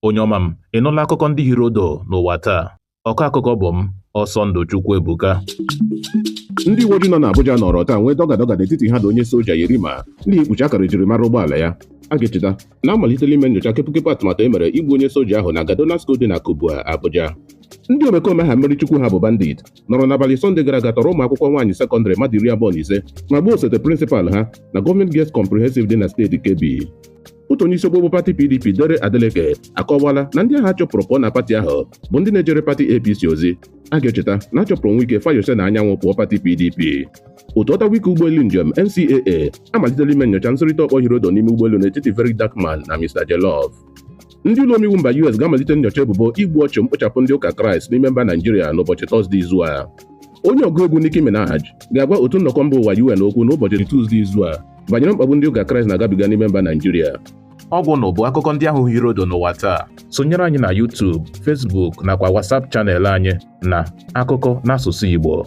Onye ọma m, ị nụla akụkọ ndị hiri odo n'ụwa taa? Ọkọ akụkọ bụ m, Ọsọndụ Chukwuebuka. Ndị uwe ojii nọ n'Abuja nọrọ taa nwee dọga dọga n'etiti ha na onye soja Yerima n'ihi ikpuchi akara ejirimara ụgbọala ya. A ga-echeta na amalitela ime nyocha kepụkepụ atụmatụ e mere igbu onye soja ahụ na Gadona School dị na Kubwa, Abuja. Ndị omekome ha mmeri Chukwu ha bụ bandit nọrọ n'abalị Sọnde gara aga tọrọ ụmụ akwụkwọ nwaanyị sekọndịrị mmadụ 25 ma gbuo osote prịnsịpal ha na Gọọmenti Girls Comprehensive dị na steeti Kebbi. Otu onye isi okpokpo pati PDP Dere Adeleke akọwala na ndị ahụ a chụpụrụ pụọ na pati ahụ bụ ndị na-ejere pati APC ozi. A ga-echeta na a chụpụrụ Wike, Fayose na Anyanwụ pụọ pati PDP. Otu ọtawa ike ụgbọelu njem NCAA amalitela ime nyocha nsụrịta ọkpọ hiri odo n'ime ụgbọelu n'etiti Very Dark Man na Mr. Jollof. Ndị ụlọ omeiwu mba US ga-amalite nyocha ebubo igbu ọchụ mkpochapụ ndị ụka Kraịst n'ime mba Naijiria n'ụbọchị Tọzdee izu a. Onye ọgụ egwu Nicki Minaj ga-agwa otu nnọkọ mba ụwa UN okwu n'ụbọchị Tuzdee izu a banyere mkpagbu ndị ụka Kraịst na-agabiga n'ime mba Naijiria. Ọ gwụ na bụ akụkọ ndị ahụ hiri odo n'ụwa taa. Sonyere anyị na YouTube, Facebook nakwa WhatsApp channel anyị na Akụkọ n'asụsụ Igbo.